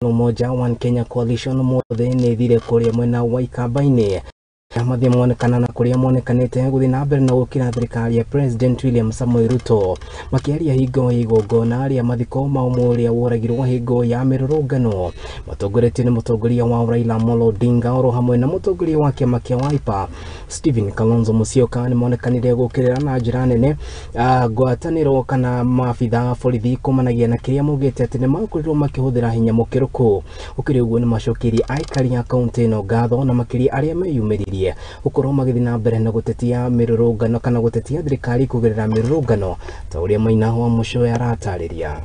la Umoja One Kenya Coalition mothe nĩ thire kũrĩa mwena wa Ikamba-inĩ mathie monekana na kuria monekanite guthii na mbere na gukira thirikari ya President William Samoei Ruto makiaria hingo ya igongona ria mathiko ma ũmwe ũrĩa woragirwo hingo ya mĩrũrũngano matongoretio nĩ mũtongoria wa Raila Amolo Odinga oro hamwe na mũtongoria wa kĩama kĩa Wiper Stephen Kalonzo Musyoka nĩ monekanire gũkĩrĩra na njĩra nene ngwatanĩro kana maabitha borithi kumanagia na kĩrĩa maugĩte atĩ nĩ makorirwo makĩhũthĩra hinya mũkĩrũku. Gũkĩrĩ ũguo nĩ macokeirie aikari a kaũntĩ ĩno ngatho na makĩria arĩa meyumĩririe gukorwo magĩthiĩ na mbere na gũtetia mĩrũrũngano kana gũtetia thirikari kũgerera mĩrũrũngano ta ũrĩa Maina wa Mũcũe aratarĩria.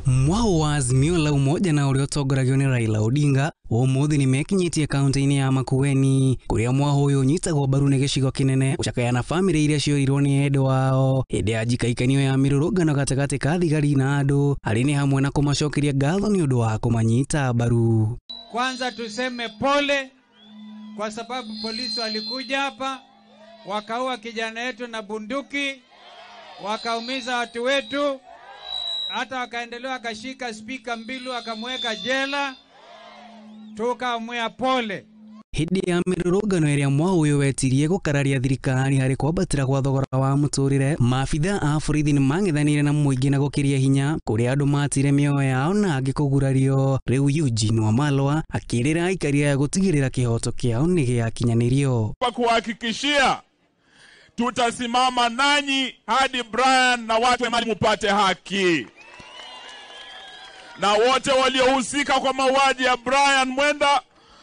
Mwao wa Azimio la Umoja na ũrĩa ũtongoragio nĩ Raila Odinga ũmũthĩ nĩ mekinyĩtie kaunti-inĩ ya Makueni kũrĩa mwaho ũyũ ũnyitagwo mbaru nĩ gĩcigo kĩnene gũcakaya na bamĩrĩ iria ciorirwo nĩ endwa ao hĩndĩ ya njikaikanio ya mĩrũrũngano gatagatĩ ka thigari na andũ arĩ nĩ hamwe na kũmacokeria ngatho nĩ ũndũ wa kũmanyita mbaru. Kwanza tuseme pole kwa sababu polisi walikuja hapa wakaua kijana yetu na bunduki, wakaumiza watu wetu, hata wakaendelea akashika Spika Mbilu akamweka jela. Tukamwea pole. Hĩndĩ ya mĩrũrũngano ĩrĩa mwaũ ũyũ wetirie gũkararia thirikari harĩ kwambatĩra gwa thogora wa mũtũrĩre, maabitha a borithi nĩmang'ethanĩire na mũingĩ na gũkĩria hinya kũrĩa andũ matire mĩoyo yao na angĩ kũgurario. Rĩu Eugene Wamalwa akĩrĩra aikari aya gũtigĩrĩra kĩhoto kĩao nĩ gĩakinyanĩrio. Kwa kuhakikishia tutasimama nanyi hadi Brian na watu wa mupate haki, na wote waliohusika kwa mauaji ya Brian Mwenda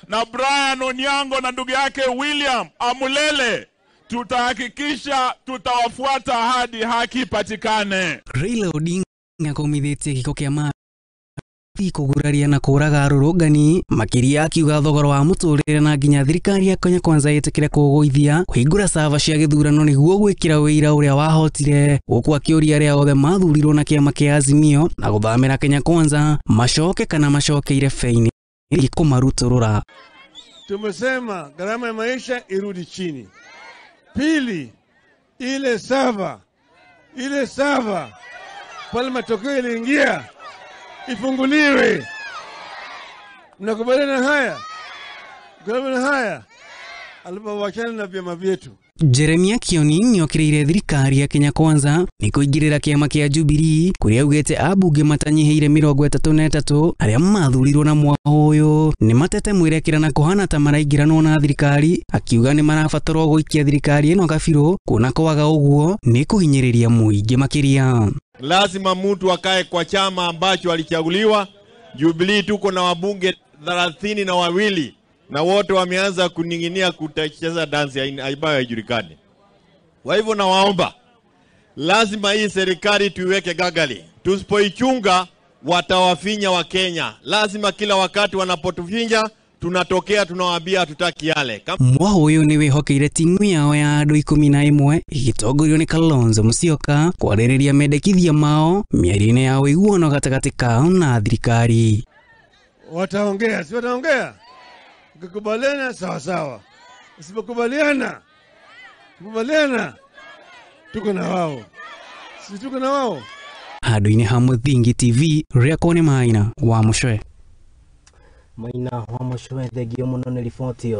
na Brian Onyango na ndugu yake William Amulele, tutahakikisha tutawafuata hadi haki ipatikane. Raila Odinga akomithĩtie gĩko kĩa mathi kũguraria na kũraga arũrũngani makĩria akiuga thogora wa mũtũrĩre na nginya thirikari ya Kenya Kwanza ĩtĩkĩre kũgũithia kũhingũra sava cia gĩthurano nĩguo gwĩkĩra wĩira ũrĩa wahotire, gũkũ akĩũria arĩa othe mathurirwo na kĩama kĩa Azimio na gũthamĩra Kenya Kwanza macoke kana macokeire feini kũmarutũrũra. Tumesema gharama ya maisha irudi chini. Pili, ile sava pale matokeo iliingia ifunguliwe. Mnakubaliana haya? Mnakubaliana haya? Alipowachana na vyama vyetu. Jeremia Kioni nĩokĩrĩire thirikari ya Kenya Kwanza nĩ kũingĩrĩra kĩama kĩa Jubilee kũrĩa augĩte ambunge matanyihĩire 33 arĩa mathurirwo na mwaho ũyũ nĩ matete mwĩrekera na kũhana ta maraingĩranwo na thirikari, akiuga nĩ marabatarwo gũikia thirikari ĩno kabirũ kuona kwaga ũguo nĩ kũhinyĩrĩria mũingĩ makĩria. Lazima mtu akae kwa chama ambacho alichaguliwa. Jubilee tuko na wabunge 32 na wote wameanza kuninginia kutacheza dansi ambayo haijulikani. Kwa hivyo nawaomba, lazima hii serikali tuiweke gagali. Tusipoichunga watawafinya wa Kenya. Lazima kila wakati wanapotufinya tunatokea tunawaambia hatutaki yale. Mwaho ũyũ nĩ wĩhokeire timu yao ya andũ 11 ĩgĩtongorio nĩ Kalonzo Musyoka kwarĩrĩria mendekithia mao mĩario-inĩ ya ũiguano gatagatĩ kao na thirikari. Wataongea, si wataongea? Ukikubaliana sawa sawa, usipokubaliana kubaliana, tuko na wao, si tuko na wao. Handũ-inĩ ha Mũthingi TV, rĩakwo nĩ Maina wa Mũcwe. Maina wa Mũcwe, thengio mũno nĩ riboti ĩyo.